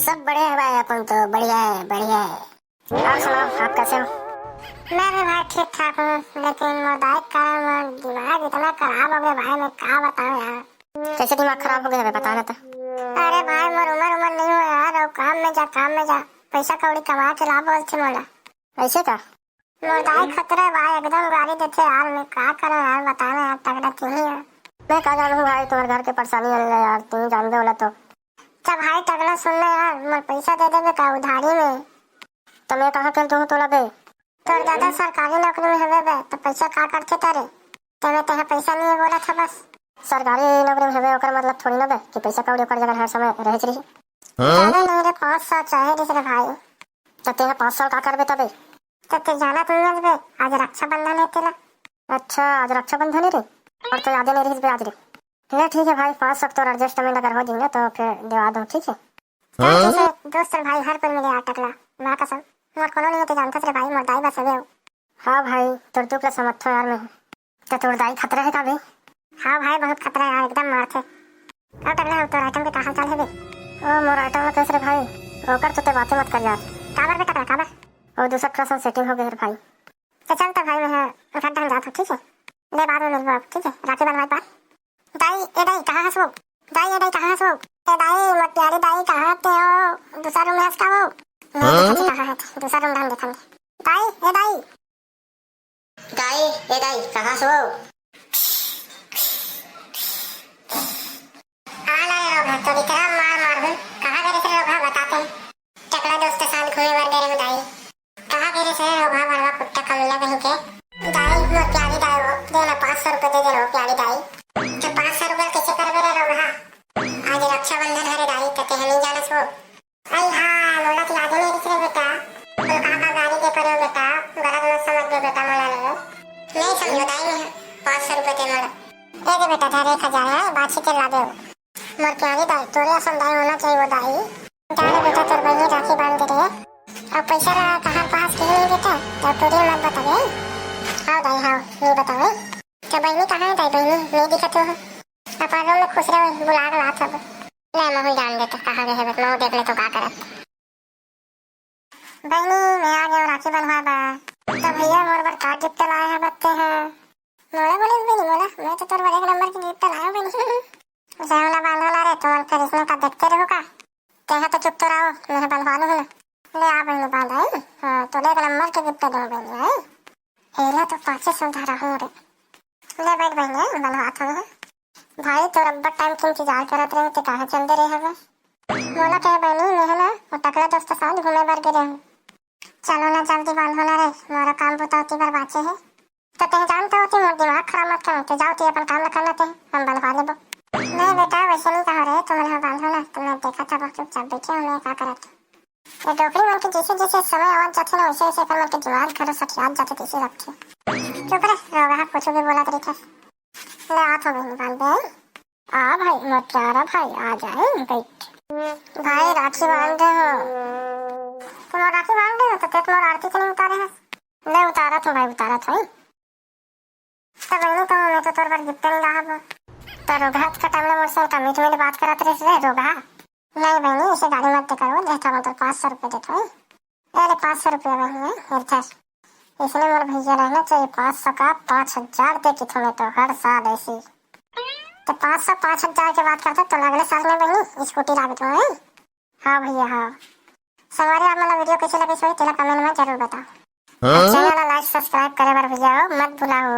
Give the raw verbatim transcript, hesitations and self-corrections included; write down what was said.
सब बढ़िया है भाई, अपन तो बढ़िया है, बढ़िया है। और सुनाओ, आप कैसे हो? मैं भी भाई ठीक ठाक हूँ, लेकिन मोर दाई के कारण मोर दिमाग इतना खराब हो गया भाई, मैं का बताऊँ यार। कैसे दिमाग खराब हो गया है, बता ना तो। अरे भाई, मोर उम्र उम्र नहीं हुआ यार, और काम में जा, काम में जा, पैसा कौड़ी कमा के ला बोलथे मोला। ऐसे का? मोर दाई खतरा है भाई, एकदम गाली देथे यार, मैं का करूँ यार, बता ना यार, तगड़ा तुही है। मैं का जानूँ भाई, तुम्हारे घर के परेशानी है यार, तुम जानबे होला तो। अच्छा भाई, टकला सुन ले यार, मोर पैसा दे देबे का उधारी में? तो मैं कहाँ कर दूँ तोला बे? तोर दादा सरकारी नौकरी में हवे बे, तो पैसा का करथे तारे? तेमे तेहा पैसा नहीं है बोला था बस। सरकारी नौकरी में हवे ओकर मतलब थोड़ी ना बे कि पैसा कौड़ी ओकर जगह हर समय रहे रही। हाँ? ज्यादा नहीं रे, पाँच सौ चाहे रहिस रे भाई। तो तेहा पाँच सौ का करबे तबे? तो ते जाना तुम बे, आज रक्षाबंधन है तेला। अच्छा, आज रक्षाबंधन है रे, और तो याद नहीं रहिस बे आज रे। ले ठीक है भाई, पाँच सौ तो एडजस्टमेंट अगर हो जाए ना तो फिर दिवा दो, ठीक है? हाँ? ठीक है दोस्त, चल भाई, हर कोई मिले यार टकला, माँ कसम, मोर कोनो नहीं है तो जानथस रे भाई, मोर दाई बस हवे हो। हाँ भाई, तोर दुख ला समझथो यार मैं। तो तोर दाई खतरा है का बे? हाँ भाई, बहुत खतरा है यार, एकदम मारथे। और टकला, तोर आइटम के का हाल चाल है बे? ओ मोर आइटम ला कैसे रे भाई, ओकर तो ते बातें मत कर यार। काबर बे टकला, काबर? ओ दूसरा क्लास में सेटिंग हो गई है रे भाई। तो चल तो भाई, मैं घर ढंग जात हूँ, ठीक है? ले बाद में मिलबो अब, ठीक है? राखी बंधवाए के बाद। दाई, ए दाई, कहाँ हस वो? दाई, ए दाई, कहाँ हस वो? ए दाई, मोर प्यारी दाई, कहाँ ते हो? दूसरा रूम में हस का वो? नहीं हाँ? दिखत हे, कहाँ है? दूसरा रूम ढंग देखन दे। दाई, ए दाई। दाई, ए दाई, कहाँ हस वो? आ ना रे रोगहा, तो इतना मार मार हूँ। कहाँ गए थे रोगहा, बताते हैं। टकला दोस्त के साथ घूमे बर गए रहे दाई। कहाँ गए रे से रोगहा भरवा कुत्ता कमीना कहीं के? दाई, मोर प्यारी दाई हो, दे ना पाँच सौ रुपये दे दे रो प्यारी दाई। तो पाँच सौ रुपये कैसे करबे रे रोगहा? आज रक्षाबंधन है रे दाई, तो तेहे नहीं जानस वो। अरे हाँ, मोला तो याद ही नहीं रहिस रे बेटा। तो का का गारी दे परे हो बेटा, गलत मत समझ बे बेटा मोला रे। नहीं समझो दाई, मैं पाँच सौ रुपये दे मोला। ए दे बेटा, धर एक हजार है, बाछी के ला दे। मोर प्यारी दाई, तोरे असन दाई होना चाहिए वो दाई। जा रे बेटा, तोर बहिनी राखी बांध दे रे। अब पैसा ला कहाँ पास के नहीं बेटा, तब तोरे मत बतावे। हाँ दाई, हाँ, नहीं बतावे। तो बहिनी कहाँ है दाई, बहिनी नहीं दिखत हो। अपन रूम में खुश रहो, बुला के लात हब। ले महू जान देते कहाँ गए है, बस महू देख ले तो का करत। बहिनी, मैं आ गया राखी बंधवा बर। तो भैया मोर बर का गिफ्ट लाए है बत्ते है? मोला बोले बहिनी मोला, मैं तो तोर बर एक नंबर के गिफ्ट लाया बहिनी। जय होला बांधो ला रे, तुम करिश्मा का देखते रहो का? तेहा तो चुप तो रहो, मैं बंधवा लूँ ना। ले आ बहिनी बांध आई। हाँ, तो एक नंबर के गिफ्ट दो बहिनी, आई। हेला तो पाँचे सौ धरा हूँ रे। ले बैठ बहिनी, बंधवा था मैं। भाई तोर अब्बड़ टाइम के इंतजार करत रहे, ते काहे चल दे रहे हवे? मोला कहे बहिनी, मैं ना वो टकला दोस्त साथ घूमे बर गे रहे हूँ। चलो ना जल्दी बांधो ना रे, मोरा काम बुता होती बर बाचे है। तो तें जानते होती मोर दिमाग खराब मत कर, ते जाओ ती अपन काम ला करना ते, हम बंधवा लेबो। नहीं बेटा, वैसे नहीं कहा रे, तुम यहाँ बांधो ना, तुमने देखा था बहुत चुपचाप बैठे हो, मैं क्या करत। ये डोकरी मन के जैसे जैसे समय आवत जाथे ना, वैसे वैसे अपन मन के दिमाग घलो सठियात जाथे, तैसे लगथे। चुप रे, रोगहा कुछ भी बोलत रहिथे। ले आत हो बहिनी बांध दे। आ भाई, मोर प्यारा भाई, आ जाए, बैठ। भाई राखी बांध दे हो। तुम राखी बांध दे हो, तो ते तुम्हारा आरती के नहीं उतारे है। ले उतारा था भाई, उतारा था। तो बहिनी, तो मैं तो तोर बर गिफ्ट नहीं लाहब। तो रोगहा का टाइम में मोर से कमिटमेंट बात करत रहिस रे रोगहा। नहीं बहिनी, ऐसे गाली मत करो, देता मैं तो पाँच सौ रुपये देता हूँ। अरे पाँच सौ रुपये बहिनी है, इधर। इसने मोर भैया रहना चाहिए पाँच सौ का पाँच हजार दे के तुम्हें तो हर साल ऐसी। तो पाँच सौ पाँच हजार की बात करते तो अगले साल में बहिनी स्कूटी ला दूँ। हाँ भैया हाँ। संगवारी आप मन ला वीडियो कैसे लगे सोई तेला कमेंट में जरूर बताओ। हाँ? और चैनल ला लाइक सब्सक्राइब करे बर भैया हो मत भुलाओ।